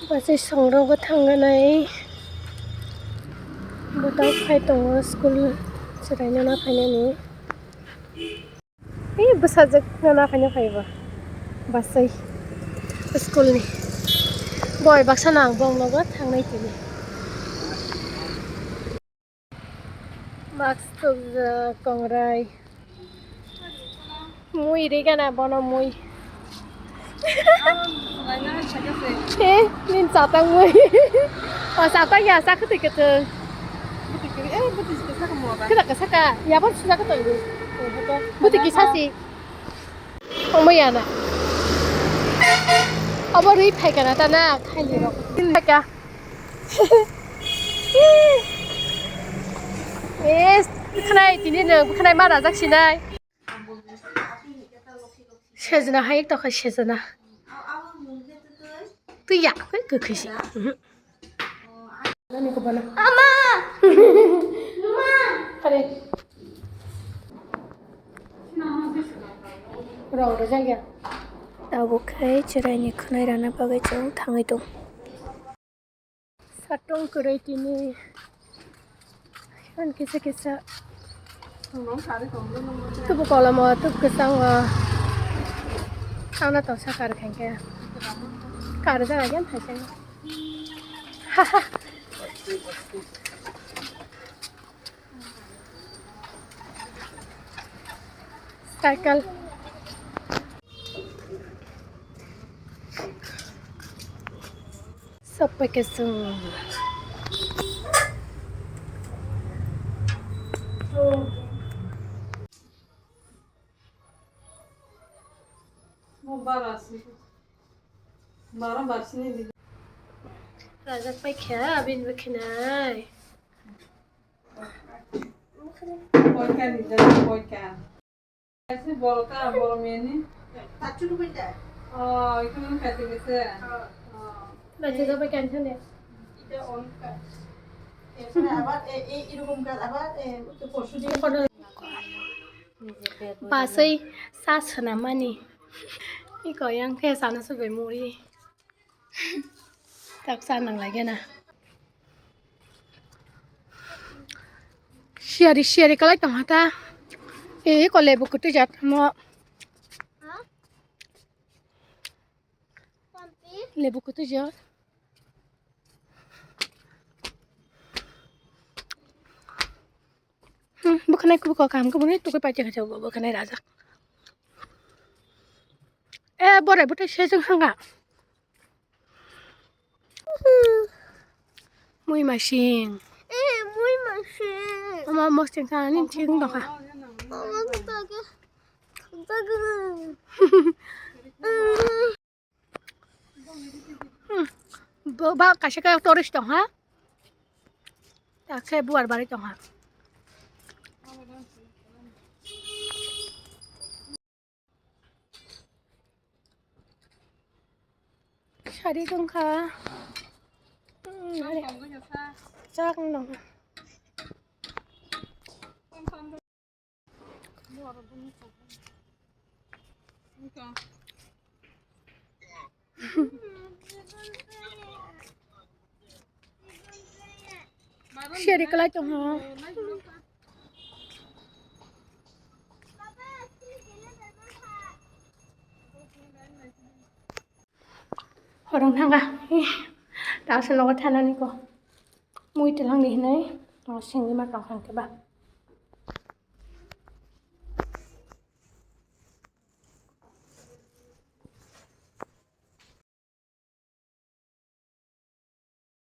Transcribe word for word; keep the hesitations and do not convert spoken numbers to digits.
Paisai songrogo thangna nai. Bwtang phai tongo school chwraino na phainani. Ei bwsajwk no na phaina phaibo. Basai school ni. Boi baksa nang bong nogo thangnai tini. Mask tubujak, kongrai. Mui ri gana bono mui. Eh, nin chatang mui. O chatang ya, sa kwtwi kwtwi. Kwtwi kwtwi, eh, kwtwi kwtwi sa kamo ba. Kwtwi kwtwi sa ka, ya bor suja kwtwi. Kwtwi kisa si. Omo ya na. Obo ri phai kana ta na, khai ni rok. Phai ka. Eh, bwkhanai tini nwng bwkhanai ma rajak sinai. Sejna hai tokha sejna. Twi ya, twi kwkhwi si. Mhm. Ama! Are. Rong rwjak ya. Tabuk khe chwraini khwnai rana bagwi chwng thangwi tong. Satung kwrwi tini. Ani kisa kisa. Tubu kolomo, tubu kwchango. Thangna tongsa kar khankhe. Kar jaga yan thaisani. Cycle. Soppai kesung. Rajak paikha, abini bwkhanai. Poika ni jora poika. Ese boro ka, boro meni. Tachu rubai da. Oh, itu kan kate gese. Oh. Bacha da bai kan thane. Ita on ka. Ese abar e, e, irokom ka abar e, to porsu din. Basai sa swnamani. Iko yang khe sana subai muri. Tak sa nang lagi na. Siyari, siyari kalai tong hata. E, ko lebu kutu jat mo. Lebu kutu jat. Hmm, bwkhanai kubui kok kaham kubui tugui paijak khe bo bwkhanai rajak. Eh, borai bwtai sejeng hanga. Mui masing. Eh, mui masing. Ama mosting sana nin ching doka. Ama kita ke. Hmm. Bo ba kaisa kaya tourist tong ha. Ta khe buar bari tong ha. Sari tong kha. Hmm, hari. Chak nong. Seri kalai tong ho. Horong thangkha. Ih, ta se logo thanani ko. Mui telangni hinai, singni ma tong thang khe ba.